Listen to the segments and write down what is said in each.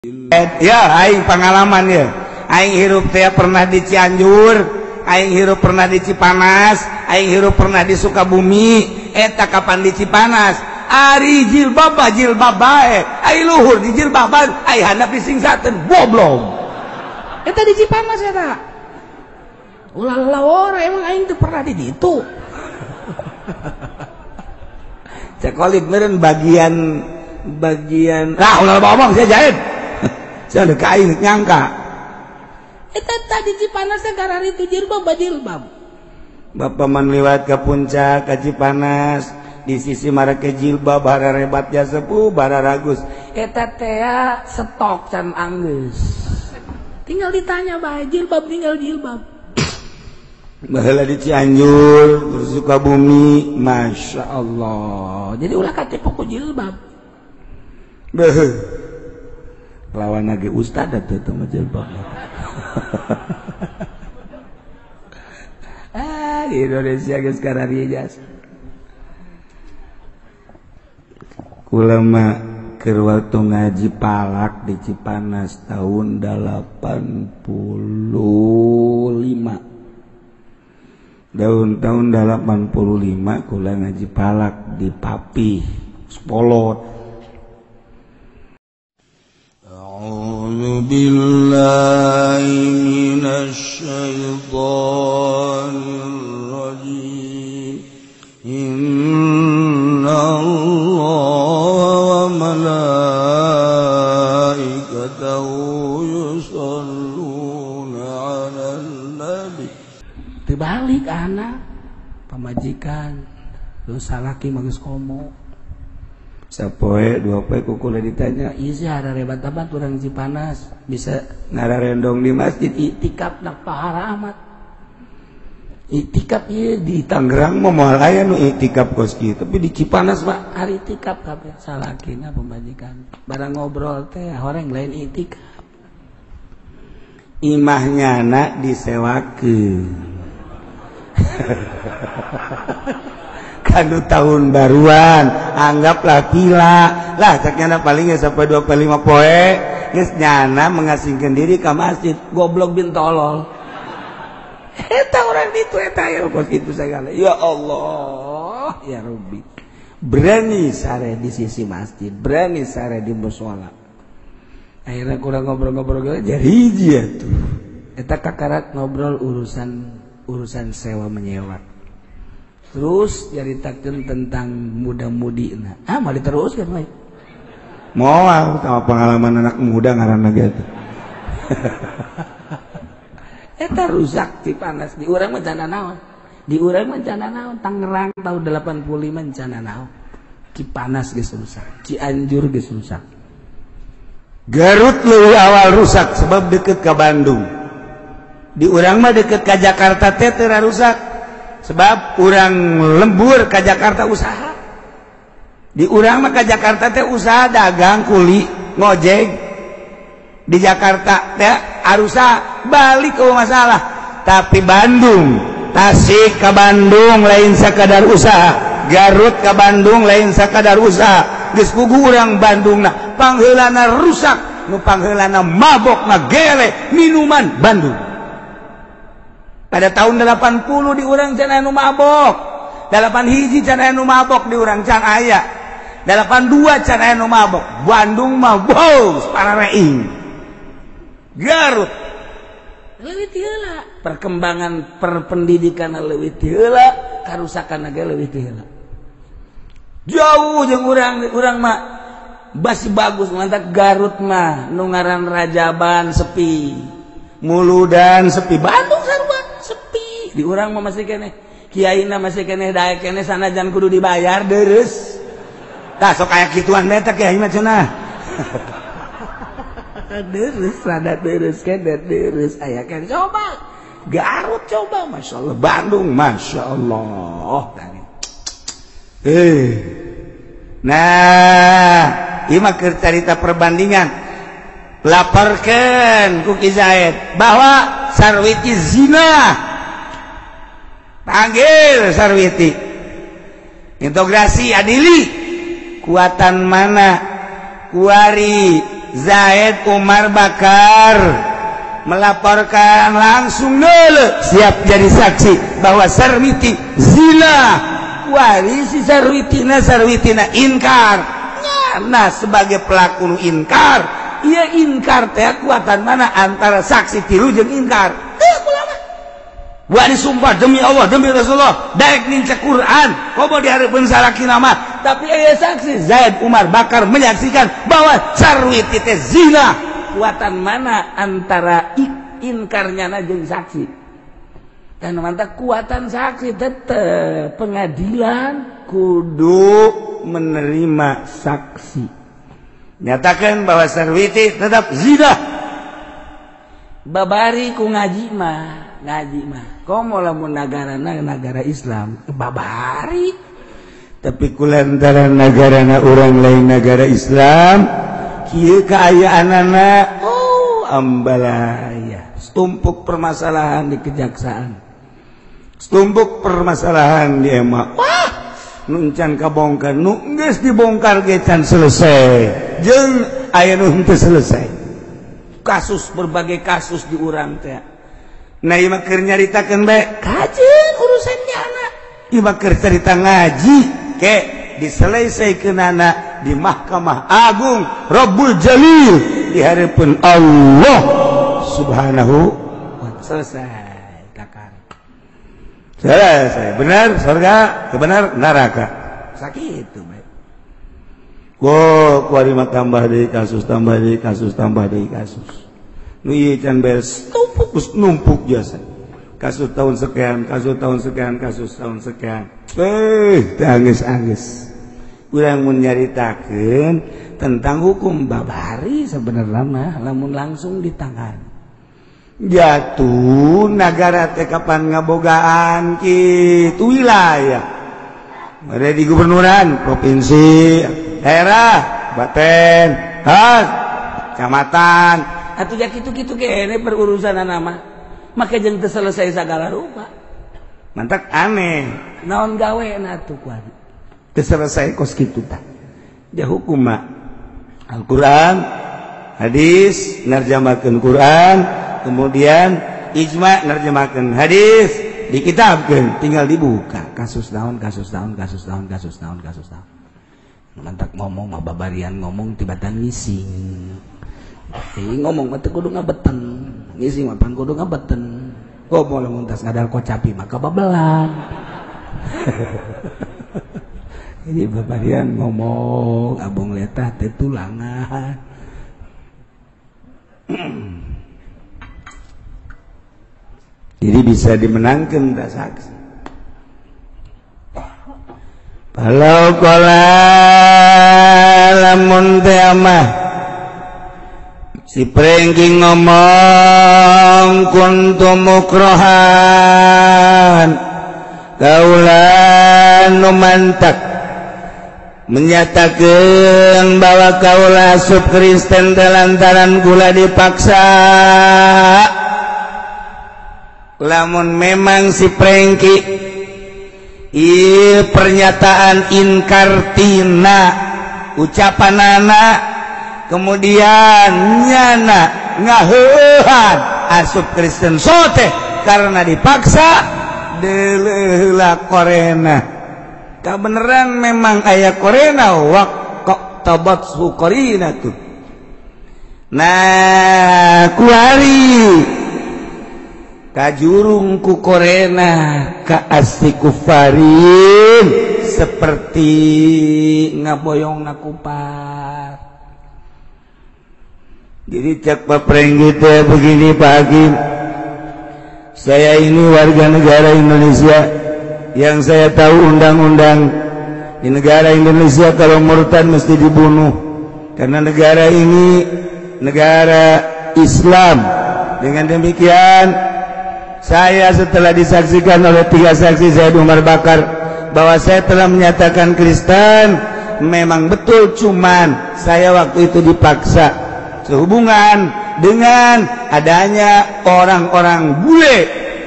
Ya aing pengalaman ya. Aing hirup teh pernah di Cianjur, aing hirup pernah di Cipanas, aing hirup pernah di Sukabumi. Eta kapan di Cipanas? Ari jilbab jilbab bae, ai luhur di jilbaban, ai handap disingsateun goblok. Eta di Cipanas eta. Ulah lawor emang aing teu pernah di ditu. Cekolit meureun bagian lah ulah ngomong saya jahit. Saya udah kain nyangka. Eta tadi Cipanas teh karari itu jilbab jilbab. Bapak man liwat ke puncak ke Cipanas di sisi marake jilbab bara rebat sepuh bara ragus. Eta teh stok can anggeus. Tinggal ditanya bae jilbab tinggal jilbab. Baheula di Cianjur terus Sukabumi, Masya Allah. Jadi ulah katipu ku jilbab. Beuh. Lawan lagi ustad atuh teu mah jilbab. Ah, di Indonesia geus kararieu. Kula mah keur waktu ngaji palak di Cipanas tahun 85. Tahun 85 kula ngaji palak di Papi, Spolot. A'udzu billahi minasy syaithanir rajim. Inna Allaha wa malaikatahu yusholluna 'alan nabi. Dibalik anak pamajikan lu salaki mah geus komo. Sapoe dua poe kukula ditanya, ieu sih harebat amat urang Cipanas bisa ngararendong di masjid iktikaf nak pahala amat. Iktikaf ieu di Tangerang mah moal aya nu iktikaf kos kieu, tapi di Cipanas mah hari iktikaf kabeh salakina pamajikan. Barang ngobrol teh horeng lain iktikaf. Imahnya na disewakeun. Kanu tahun baruan anggaplah pila lah cak nyana palingnya sampai 25 poe geus nyana mengasingkeun diri ka masjid goblok bin tolol eta urang ditu eta ya kos kitu sagala ya Allah ya Rabbi berani sare di sisi masjid berani sare di musala akhirnya kurang ngobrol-ngobrol jadi hiji atuh eta kakarak ngobrol urusan sewa menyewa. Terus nyaritakeun tentang muda-mudi nah. Ah, mau diteruskan we. Moal sama pengalaman anak muda ngaranna ge teh. Eta rusak Cipanas di urang mah cana naon. Di urang mah cana naon Tangerang tahun 85 cana naon. Cipanas geus rusak, Cianjur geus rusak. Garut leuwih awal rusak sebab deket ka Bandung. Di urang mah deket ka Jakarta teh teu rusak. Sebab urang lembur ke Jakarta usaha. Di urang mah ke Jakarta teh usaha dagang kuli ngojek. Di Jakarta teh arusa balik ke masalah. Tapi Bandung, Tasik ke Bandung lain sakadar usaha, Garut ke Bandung lain sakadar usaha. Geus puguh urang Bandungna pangheulana rusak, nu pangheulana mabok ngagele minuman Bandung. Pada tahun 80 di urang can aya nu mabok, 81 can aya nu mabok di urang can aya, 82 can aya nu mabok. Bandung mah wow, parareing. Garut leuwih ti heula, perkembangan perpendidikan leuwih ti heula, karusakan ge leuwih ti heula. Jauh jeung urang mah basi bagus mantap Garut mah nu ngaran Rajaban sepi, Muludan sepi, Bandung sarua sepi. Di urang mah masih keneh kiaina masih keneh daek keneh sanajan kudu dibayar deres. Tah sok aya kituan bae teh kiai mah cenah. Deres rada deres keneh deres aya keneh coba Garut coba masyaallah Bandung masyaallah. Nah, ieu mah keur carita perbandingan. Laporkeun ku Ki Zaid bahwa Sarwiti zina. Panggil Sarwiti. Integrasi adili. Kuatan mana? Kuari Zaid Umar Bakar melaporkan langsung dulu siap jadi saksi bahwa Sarwiti zina. Kuari si Sarwitina inkar. Nah sebagai pelaku nu inkar, iya inkar teh kuatan mana antara saksi tilu jeung inkar. Teu ulama. Wani sumpah demi Allah demi Rasulullah daek nincak Quran komo dihareupeun salakina mah, tapi aya saksi Zaid Umar Bakar menyaksikan bahwa Sarwiti teh zina. Kuatan mana antara inkarnya jeung saksi? Dan mantap kuatan saksi tetep pengadilan kudu menerima saksi. Nyatakan bahwa Sarwiti tetap zina. Babari ku ngaji mah. Komo lamun nagarana nagara Islam, babari. Tapi kulantaran nagarana urang lain nagara Islam, kieu kaayaanana oh ambalaya. Tumpuk permasalahan di kejaksaan. Tumpuk permasalahan di MA. Wah, nu can kabongkar, nu geus dibongkar ge can selesai. Jeung aya nu henteu selesai. Kasus berbagai kasus di urang teh. Nah ieu mah keur nyaritakeun bae, kajeun urusan nyana. Ieu mah keur carita ngaji ke diselesaikeunana di Mahkamah Agung Rabbul Jalil di hareupeun Allah Subhanahu wa ta'ala. Selesai. Selesai, benar surga, benar neraka. Sakit tuh baik. Wo, kuari mah tambah deui kasus, tambah deui kasus, tambah deui kasus. Nu ieu can beres, tumpuk geus numpuk jasa. Kasus tahun sekian, kasus tahun sekian, kasus tahun sekian. Teh anggeus-anggeus. Urang mun nyaritakeun tentang hukum babari sebenarnya mah lamun langsung ditangani. Jatuh nagara teh kapan ngabogaan kitu wilayah. Ada di gubernuran, provinsi, daerah, kabupaten, kecamatan. Atuh ja kitu-kitu kene perurusanana mah. Make jeung teu selesai sagala rupa. Mantak aneh. Naon gawena atuh kuari? Teu selesai kos kitu tah. Dia hukum mah Al-Qur'an, hadis, nerjemahkeun Qur'an, kemudian ijma nerjemahkan hadis, dikitabkan, tinggal dibuka kasus daun, kasus daun, kasus daun, kasus daun, kasus daun. Mantak ngomong mah babarian ngomong tibatan ngising. Ngomong mah teu kudu ngabeten, ngising mah pan kudu ngabeten. Komo lamun tas ngadal kocapi mah kababelan. Ini babarian ngomong abong letah teh tulangan. Jadi bisa dimenangkan tak saksi. Kalau kola lamun teh mah si Prengki ngomong kuntu mukrohan kaula nu mantak menyatakan bahwa kaula asup Kristen lantaran gula dipaksa. Lamun memang si Prengki ieu pernyataan inkartina ucapan anak kemudian nyana ngaheuhan asup Kristen sote karena dipaksa deuleuh korena. Kabeneran memang aya korena waqta tabat suqarina tuh. Nah kuari kajurung ku korena ka asli kufarin seperti ngaboyong nakupar. Jadi cak Pak Prengki teh begini Pak Hakim, saya ini warga negara Indonesia. Yang saya tahu undang-undang di negara Indonesia kalau murtad mesti dibunuh karena negara ini negara Islam. Dengan demikian saya setelah disaksikan oleh 3 saksi Zaid Umar Bakar bahwa saya telah menyatakan Kristen memang betul, cuman saya waktu itu dipaksa sehubungan dengan adanya orang-orang bule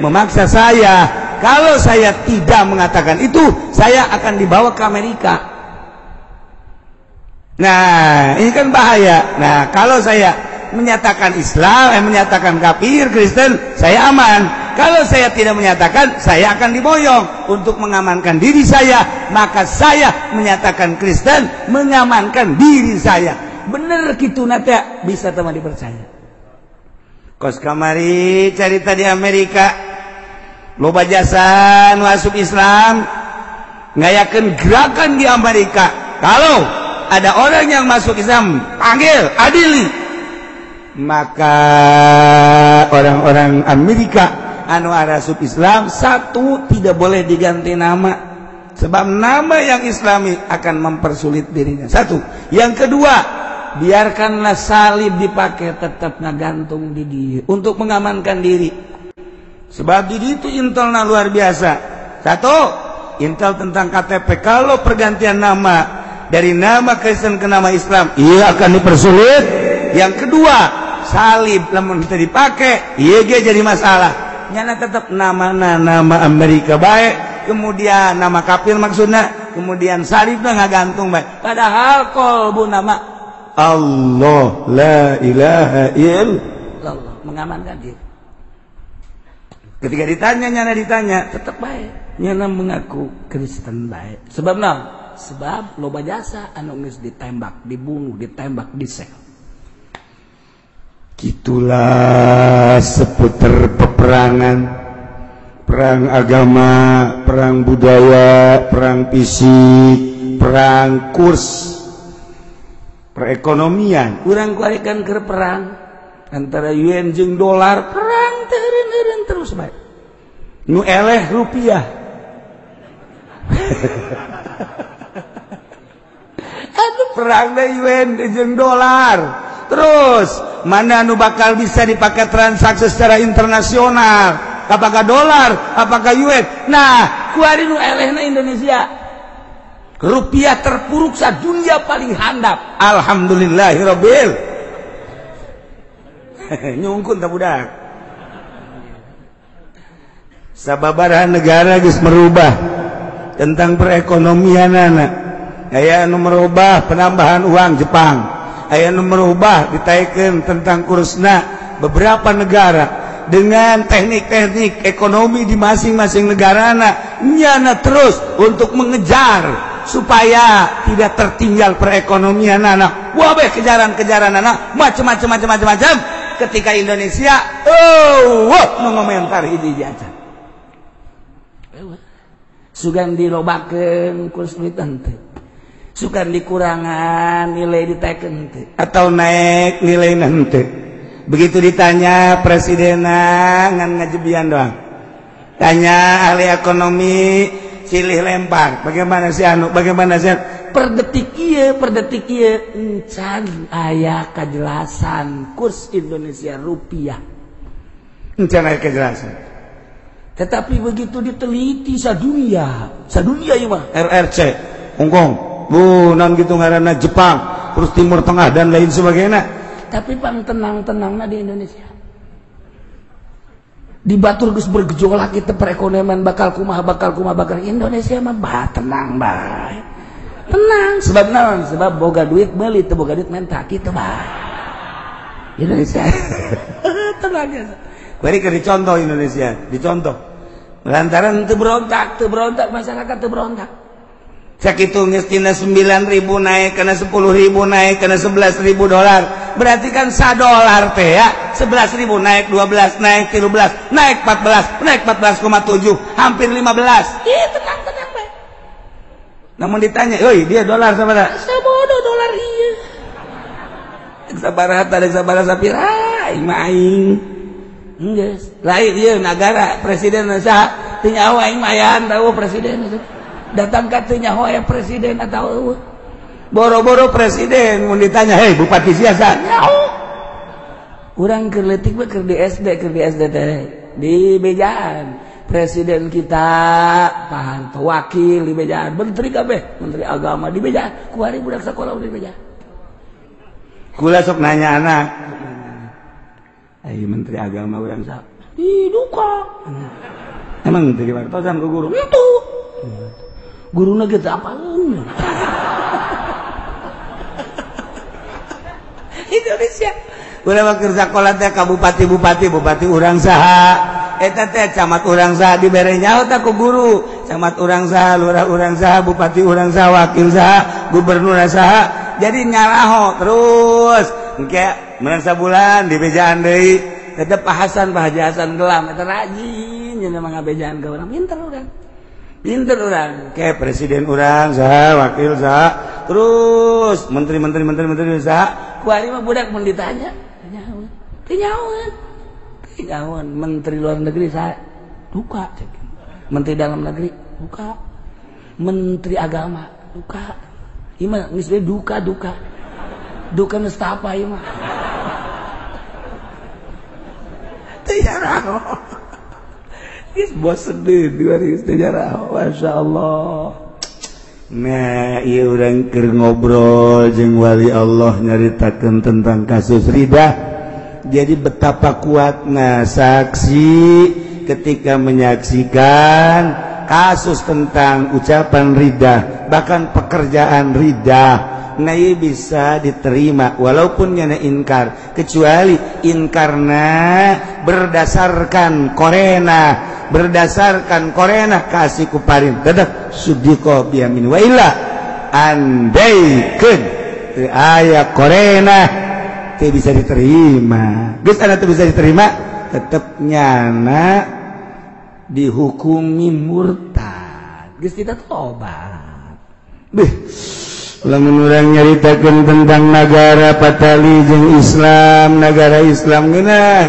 memaksa saya. Kalau saya tidak mengatakan itu, saya akan dibawa ke Amerika. Nah, ini kan bahaya. Nah, kalau saya menyatakan Islam, menyatakan kafir, Kristen, saya aman. Kalau saya tidak menyatakan, saya akan diboyong. Untuk mengamankan diri saya, maka saya menyatakan Kristen, mengamankan diri saya. Bener gitu nate, bisa teman dipercaya. Kos kamari carita di Amerika, loba jasa nu asup Islam, ngayakeun gerakan di Amerika. Kalau ada orang yang masuk Islam, panggil, adili. Maka orang-orang Amerika anu arasup Islam, satu, tidak boleh diganti nama, sebab nama yang Islami akan mempersulit dirinya. Satu. Yang kedua, biarkanlah salib dipakai, tetap ngagantung di dia untuk mengamankan diri. Sebab di itu intelna luar biasa. Satu, intel tentang KTP. Kalau pergantian nama dari nama Kristen ke nama Islam, ia akan dipersulit. Yang kedua, salib lamun teu dipake, ieu ge jadi masalah. Nyana tetap nama Amerika baik, kemudian nama kafir maksudnya, kemudian salibna ngagantung baik. Padahal kolbu nama Allah la ilaha illallah, mengamankan diri. Ketika ditanya, nyana ditanya, tetap baik. Nyana mengaku Kristen baik. Sebab naon? Sebab loba jasa anu geus ditembak, dibunuh, ditembak, disel. Gitulah seputar peperangan, perang agama, perang budaya, perang fisik, perang kurs, perekonomian. Urang kuarikan ke perang antara yuan jeung dolar, perang teureun-eureun terus bae. Nu eleh rupiah. Aduh, perang deh yuan jeung dolar. Terus mana nu bakal bisa dipakai transaksi secara internasional? Apakah dolar? Apakah yuan? Nah, kuari nu elehna Indonesia. Rupiah terpuruk sadunia paling handap. Alhamdulillahirabbil. Nyungkun ta budak. Sababaraha negara geus merubah tentang perekonomianana. Aya nu merubah penambahan uang Jepang. Aya nu merubah ditaikeun tentang kursna beberapa negara dengan teknik-teknik ekonomi di masing-masing negarana nyana terus untuk mengejar supaya tidak tertinggal perekonomian anak. Wah, beh kejaran-kejaran anak macam-macam macam-macam macam. Ketika Indonesia oh wah mengomentari hiji aja. Sugan dilobakeun kurs duit henteu. Sugan dikurangan nilai diteken henteu atau naik nilai henteu. Begitu ditanya presidenna ngan ngajebian doang. Tanya ahli ekonomi silih lempar, bagaimana sih anu, bagaimana sih per detik ieu encan aya kejelasan kurs Indonesia rupiah. Encan aya kejelasan. Tetapi begitu diteliti sadunia, sadunia ieu mah RRC, Hongkong, bu non gitu ngaranna Jepang, terus Timur Tengah dan lain sebagainya. Tapi pang tenang-tenangna di Indonesia. Di batur geus bergejolak kita perekonomian bakal kumaha bakal Indonesia mah bah tenang bae. Tenang sebab naon? Sebab boga duit meuli teu boga duit menta kitu bae. Indonesia. Tenang ya. Bari keur dicontoh Indonesia, dicontoh. Lantaran teu berontak masyarakat teu berontak. Sakitu geus tina 9.000 naik kana 10.000 naik kana 11.000 dolar. Berarti kan sadolar teh ya 11.000 naik 12 naik 13 naik 14 naik 14,7 hampir 15. Ih tenang-tenang bae. Namun ditanya, "Euy, dia dolar sabaraha?" Sabodo dolar ieu. Sabaraha teh sabaraha sapira aing mah aing. Geus, lain ieu nagara presiden saha? Teu nyaho aing mah ayaan tahu presiden. Datang ka teu nyaho aya presiden atau eueuh. Boro-boro presiden mun ditanya, "Hei, bupati sia saha?" Nyaho. Urang keur leutik mah keur di SD, teh di bejaan. Presiden kita Pak Harto, wakil di bejaan, menteri kabeh, menteri agama di bejaan. Kuari budak sakola udah di bejaan. Kula sok nanya anak. Ai menteri agama urang saha? Di duka. Emang teu diwartosan ku guru? Henteu. Guruna ge teu apaleun. Indonesia. Urang keur sakola teh ka bupati-bupati, bupati urang saha? Eta teh camat urang saha dibere nyaho teh ku guru. Camat urang saha, lurah urang saha, bupati urang saha, wakil saha, gubernur saha. Jadi nyaraho terus. Engke menang sabulan dibejaan deui. Tetep Pak Hasan, Pak Haji Hasan gelam eta rajin nya mah ngabejaan ka urang. Pinter urang. Pinter urang. Ke presiden urang saha, wakil saha, terus menteri-menteri menteri-menteri saha. Kuari mah budak mun ditanya teu nyahoeun. Teu nyahoeun. Menteri luar negeri saha? Duka. Menteri dalam negeri duka. Menteri agama duka. Ieu mah geus duka duka. Duka nestapa ieu mah. Teu nyaraho. Geus bosen deui geus teu nyaraho. Masyaallah. Nah, ieu urang keur ngobrol jeung wali Allah nyaritakeun tentang kasus ridah. Jadi betapa kuatna saksi ketika menyaksikan kasus tentang ucapan ridah, bahkan pekerjaan ridah. Nah, ieu bisa diterima walaupun nyana inkar, kecuali inkarna berdasarkan korena, berdasarkan korena kasih kuparin dadak sudiko biamin wa illa andaikeun teu aya korena teu bisa diterima. Geus ana teu bisa diterima, tetep nyana dihukumi murtad. Geus tidak tobat. Beuh, lamun urang nyaritakeun tentang nagara patali jeung Islam, nagara Islam geunah.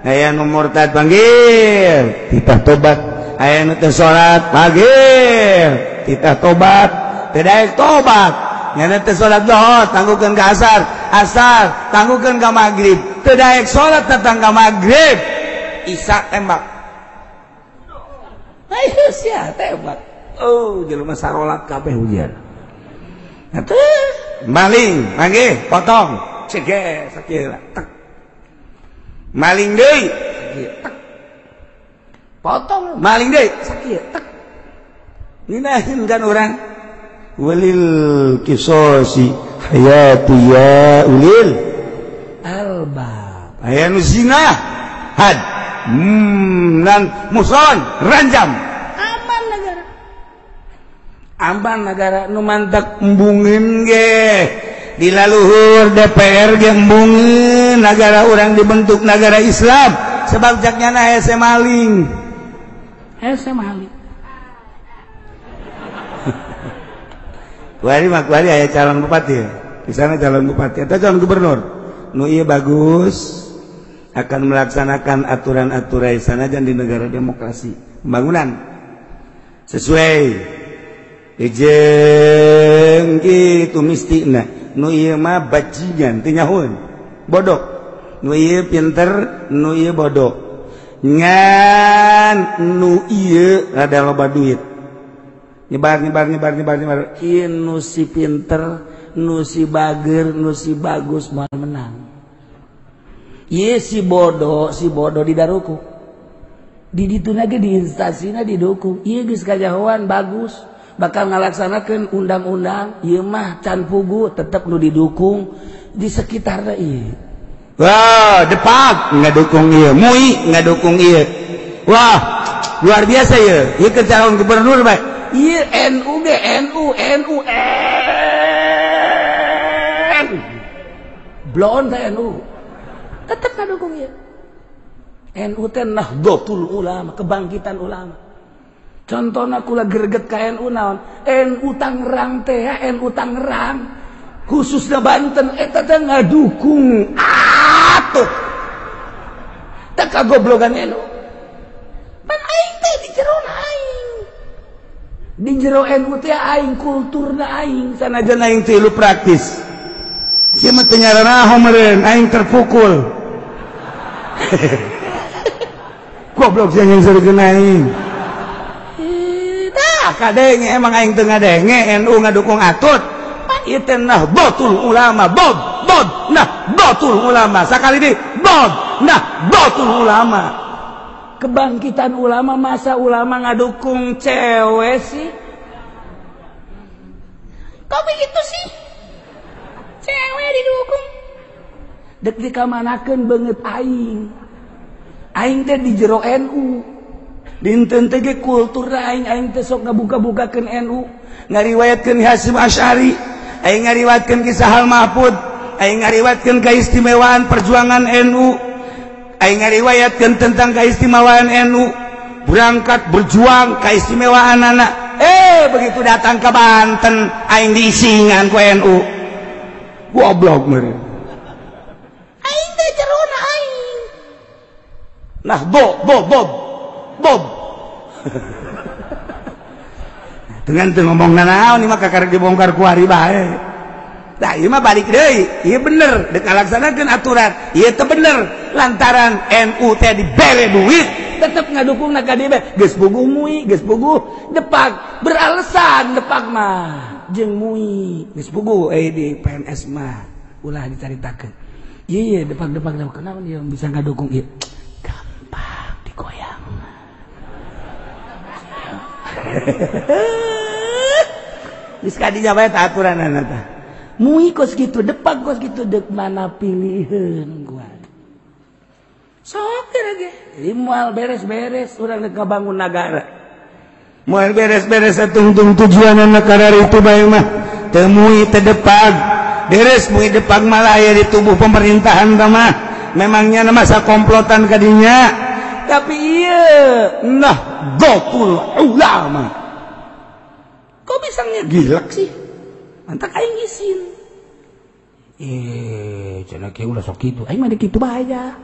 Aya nu murtad panggil, titah tobat. Aya nu teu salat panggil, titah tobat. Teu daek tobat. Nyana teu salat zuhur, tangguhkeun ka asar, asar tangguhkeun ka magrib. Teu daek salat datang ka magrib, isya tembak. Ayo sia tembak. Oh, jelema sarolat kabeh hujan. Atuh, maling, manggih, potong. Cege, sakieu tek. Maling deui, tek. Potong, maling deui, sakieu tek. Nginahin kan urang. Walil kisosi hayatu ya ulil albab. Aya nu zina, had. Nan muson ranjam. Aman negara. Aman negara nu mantak embungin ge. Di laluhur DPR ge embungin negara urang dibentuk negara Islam sebab jak nyana hese maling. Hese maling. Kuari mah kuari aya calon bupati. Di sana calon bupati atau calon gubernur. Nu ieu bagus akan melaksanakan aturan-aturan sanajan di negara demokrasi pembangunan sesuai jeung kitu mistina. Nu ieu mah bajingan teu nyahoeun, bodoh. Nu ieu pinter, nu ieu bodoh. Ngan nu ieu rada loba duit. Nyebar nyebar nyebar nyebar nyebar. Ieu nu si pinter, nu si bager, nu si bagus moal menang. Ieu si bodoh didaruku. Di dituna ge di instansina didukung. Ieu geus kajahoan bagus, bakal ngalaksanakeun undang-undang. Ieu mah can pugu tetep nu didukung di sekitarna ieu. Wah, Depak ngadukung ieu, MUI ngadukung ieu. Wah, luar biasa ieu. Ieu ke calon gubernur bae. Ieu NU ge NU NU N. Blon teh NU. Tetep ngadukung ieu. NU teh Nahdlatul Ulama, kebangkitan ulama. Contohna kula greget ka NU naon? NU Tangerang teh, NU Tangerang khususnya Banten eta teh ngadukung atuh. Teh kagoblogan NU. Pan aing teh di jero aing. Di jero NU teh aing kulturna aing sanajan aing teh lu praktis. Sia mah teu nyaranaho meureun aing terpukul. Goblok sia yang seureun aing. Tah kadenge emang aing teu ngadenge NU ngadukung atut. Ieu teh Nahdlatul Ulama, bod bod Nahdlatul Ulama. Sakali deui bod Nahdlatul Ulama. Kebangkitan ulama, masa ulama ngadukung cewek sih? Kok begitu sih? Cewek didukung. Dek dikamanakeun beungeut aing. Aing teh di jero NU. Dinten teh ge kultur aing, aing teh sok ngabuka-bukakeun NU, ngariwayatkeun Hasyim Asy'ari, aing ngariwayatkeun kisah Hal Mahfud, aing ngariwayatkeun keistimewaan perjuangan NU, aing ngariwayatkeun tentang keistimewaan NU, berangkat berjuang keistimewaan anak. Begitu datang ke Banten aing diisingan ku NU. Goblok meureun. Aing teh jerona aing. Nah, bob bob bob. Bob. Dengan teu ngomong nanaon ieu mah kakarek dibongkar ku hari bae. Nah, ieu mah balik deui. Ieu bener dek ngalaksanakeun aturan. Ieu teu bener lantaran NU teh dibere duit tetep ngadukung na KDB. Geus puguh MUI, geus puguh depak, beralasan depak mah jeung MUI. Geus puguh di PNS mah ulah dicaritakeun. Ieu ieu depak-depak kenapa dia bisa ngadukung ieu? Gampang digoyang. Geus kadinya bae tah aturanana tah. MUI kos kitu, depak kos kitu, dek mana pilihan gua. Sok ge moal beres-beres urang dek ngabangun nagara. Moal beres-beres tungtung tujuanna negara itu bae mah. Teu MUI teu depak. Beres MUI depak malah aya di tubuh pemerintahan tah mah. Memangnya masa komplotan kadinya. Tapi ieu Nahdlatul Ulama. Kok bisa ngegilek sih? Mantak aing isin. Cenah kieu ulah sok kitu. Aing mah dek kitu bae aja.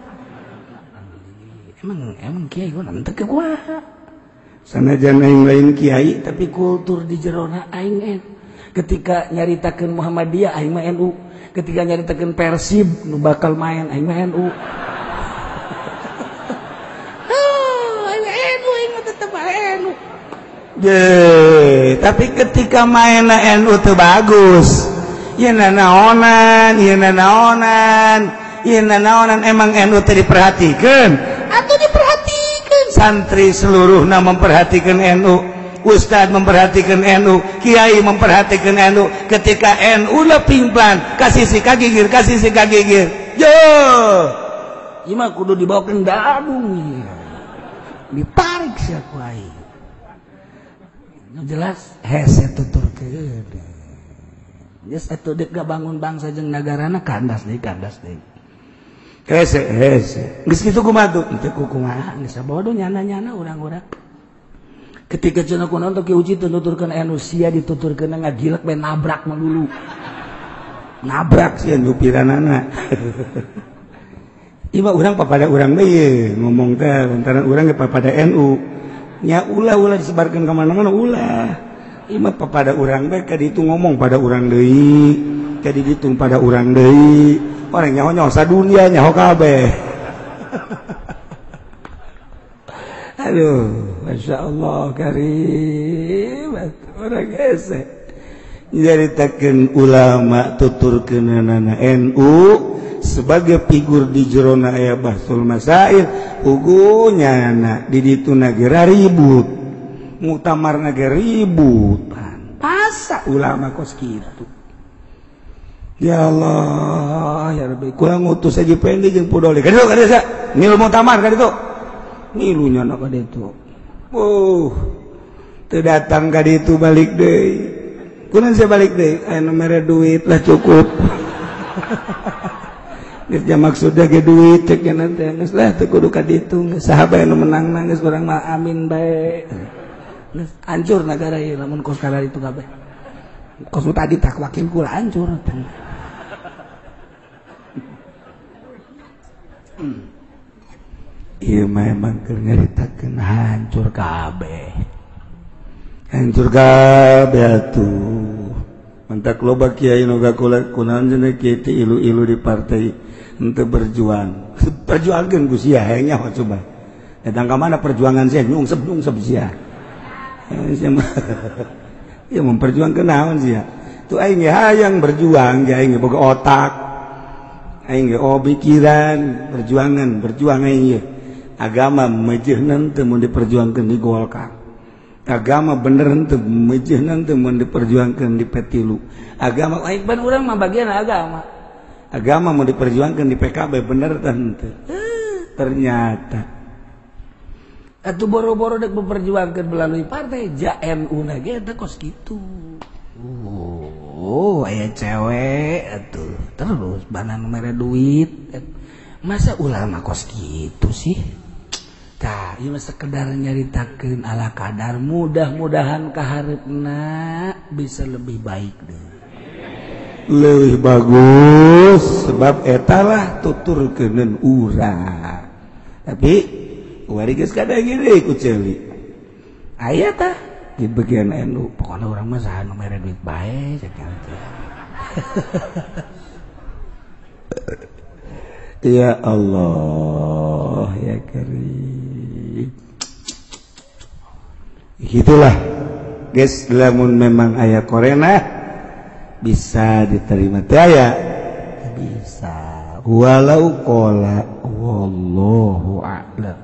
Emang kiai gua nanti ke gua. Sanajan aing lain kiai tapi kultur di jerona aing Ketika nyaritakeun Muhammadiyah aing mah NU, ketika nyaritakeun Persib nu bakal main aing mah NU. Aing NU, aing mah tetep NU. Je, tapi ketika main NU teu bagus. Ieu nanaonan, ieu nanaonan, ieu nanaonan emang NU teu diperhatikeun. Atau diperhatikan. Santri seluruhna memperhatikan NU, ustad memperhatikan NU, kiai memperhatikan NU. Ketika NU leping plan, kasih si kagigir, kasih si kagigir. Yo, ieu mah kudu dibawakeun dadung. Ditarik sia ku aing. Nu jelas hese tuturkeun. Geus atuh deuk gabangun bangsa jeung nagarana kandas deui, kandas deui. Hese hese. Geus kitu kumaha tuh? Teu kumaha geus bodoh nyana-nyana urang-urang. Ketika cenah kunaon teh uji tuturkeun anu sia dituturkeun ngagilek bae nabrak mah dulu. Nabrak sia nyupiranana. Ieu mah urang papada urang deui ngomong teh lantaran urang ge papada NU. Nya ulah-ulah disebarkeun ka mana-mana ulah. Ieu mah papada urang bae ka ditu ngomong pada urang deui, ka ditu pada urang deui. Orang nyaho nyaho sadunia nyaho kabeh. Aduh, masya Allah karim, orang hese. Nyaritakeun ulama tuturkeunana NU sebagai figur di jerona aya Bahsul Masail, puguh nyana di ditu nagera ribut, muktamar nagera ribut. Masa ulama kos kitu. Ya Allah, ya Rabbi, kurang ngutus aja pendi jeung pudoli. Kaditu kaditu ngilu muktamar kaditu. Ngilu nyana kaditu. Teu datang kaditu balik deui. Kunaon saya balik deui? Aya nu mere duit lah cukup. Geus maksudna ge duit cek nya teh geus lah teu kudu kaditu. Geus saha bae nu menang geus urang mah amin bae. Geus hancur nagara ieu lamun kos kararitu kabeh. Kos tadi tak wakil kula hancur. Ieu mah emang keur nyaritakeun hancur kabeh. Hancur kabeh atuh. Mantak loba kiai nu gakula kunaon cenah kiai teh ilu-ilu di partai henteu berjuang. Perjuangkeun ku sia hayang nyaho coba. Datang ka mana perjuangan sia nyungsep-nyungsep sia. Ya memperjuangkeun naon sia. Tuh aing ge hayang berjuang, ge aing ge boga otak. Aing ge pikiran, perjuangan, berjuang aing ge. Agama mejeuhna teu mun diperjuangkeun di Golkar. Agama bener henteu mejeuhna teu mun diperjuangkeun di P3. Agama aing ban urang mah bagian agama. Agama mau diperjuangkan di PKB bener tante. Ternyata atuh boro-boro dek memperjuangkan melalui partai ja NU na ge eta kos kitu. Oh, aya cewek atuh terus banan mere duit. Masa ulama kos kitu sih? Tah, ieu mah sekedar nyaritakeun ala kadar, mudah-mudahan kahareupna bisa lebih baik deh. Lebih bagus sebab etalah tuturkeuneun urang. Tapi wari geus kadang gini ku ceuli. Aya tah di bagian NU, pokoknya urang mah saha nu mere duit bae cek teh. Ya Allah ya Karim. Gitulah guys, lamun memang aya korena bisa diterima teh aya bisa walau qala wallahu a'lam.